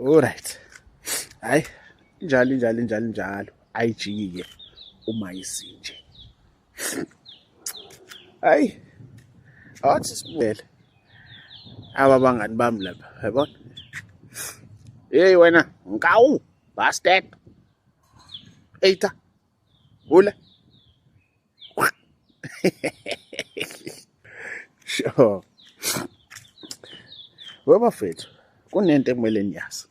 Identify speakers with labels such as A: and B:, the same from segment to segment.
A: Alright. Hayi, njalo njalo njalo njalo ayijiki-ke uma isinje. Hayi, awathi sibuyele. Aba bangani bami lapha, yabona? Hey wena, nkawu, bastard. Eita. Hula. Sure. Webafethu, kunento ekumele niyazi.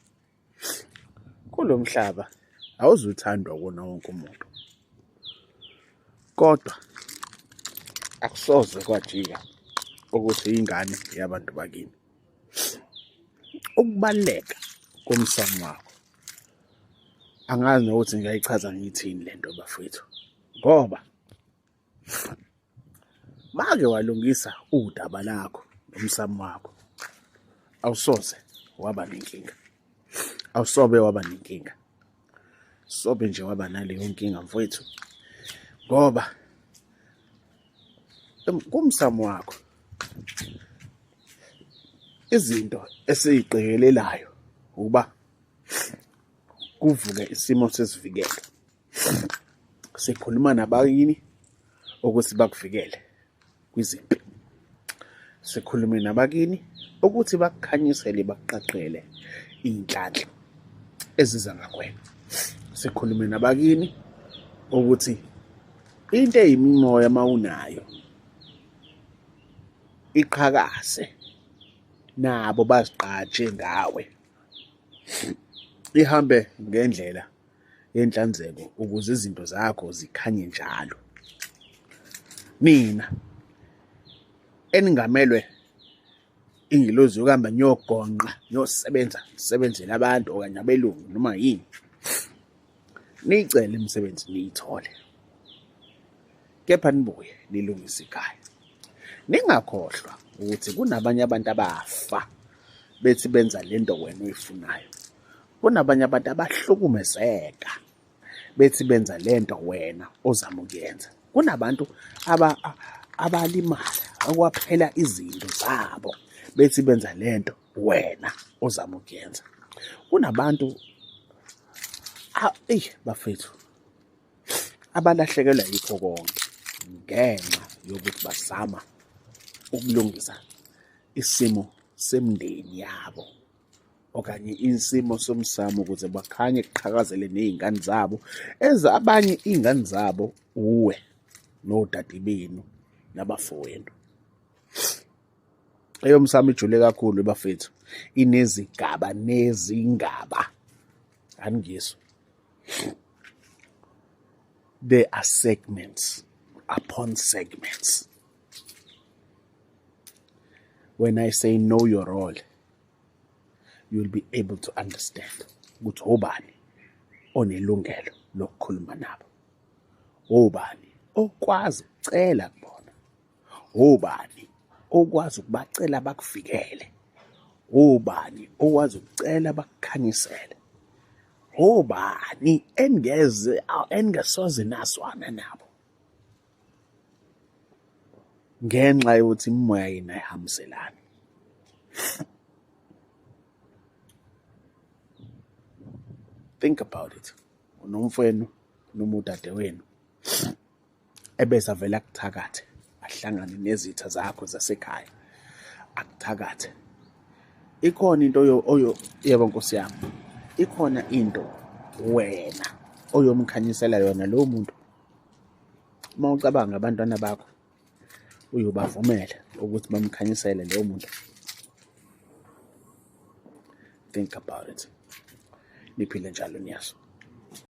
A: Kulo mhlaba awuzuthandwa kuwona wonke umuntu. Kodwa akusoze kwajika ukuthi ingane yabantu bakini. Ukubaluleka komsamo wakho angazi nokuthi ngingayichaza ngiyithini le nto bafowethu ngoba make walungisa udaba lakho nomsamo wakho awusoze waba nenkinga, awusobe waba nenkinga, sobe nje waba naleyo nkinga mfowethu ngoba kumsamo wakho izinto esiyiqikelelayo ukuba kuvuke isimo sesivikelo. Sikhuluma nabakini ukuthi bakuvikele kwizimpi. Sikhulume nabakini ukuthi bakukhanyisele bakuqaqele iy'nhlanhla eziza ngakwena. Sikhulume nabakini ukuthi into eyimimoya uma unayo iqhakaze nabo bazigqaje ngawe. Ihambe ngendlela yenhlanzeko ukuze izinto zakho zikhanye njalo. Nina eningamelwe ingilozi yokuhamba niyogonqa niyosebenza nisebenzele abantu okanye abelungu noma yini, niyicele imisebenzi niyithole, kepha nibuye nilungise ikhaya. Ningakhohlwa ukuthi kunabanye abantu abafa bethi benza lento wena oyifunayo. Kunabanye abantu abahlukumezeka bethi benza lento wena ozama ukuyenza. Kunabantu abalimala okwaphela izinto zabo bethi benza lento wena ozama ukuyenza. Kunabantu eyi bafethu abalahlekelwa yikho konke ngenxa yokuthi bazama ukulungisa isimo semindeni yabo okanye isimo somsamo ukuze bakhanye kuqhakazele ney'ngane zabo abanye iy'ngane zabo uwe nodade benu nabafowenu. Eyomsamo ijule kakhulu bafethu, inezigaba nezingaba. Aningizwa? There are segments upon segments. When I say know your role, you'll be able to understand ukuthi obani onelungelo lokukhuluma nabo, obani okwazi ukucela kubona, obani okwazi ukubacela bakuvikele, obani okwazi ukucela bakukhanyisele, obani engeze engasoze nazwana nabo ngenxa yokuthi imimoya yenu ayihambiselani. Think about it. Unomfwenu noma udadewenu ebese avele akuthakathe ahlangane nezitha zakho zasekhaya akuthakathe. Ikhona into oyo yebo Nkosi yami, ikhona into wena oyomkhanyisela yona lowo muntu. Uma ucabanga abantwana bakho uyobavumela ukuthi bamkhanyisele lowo muntu. Think about it. Niphile njalo niyazi.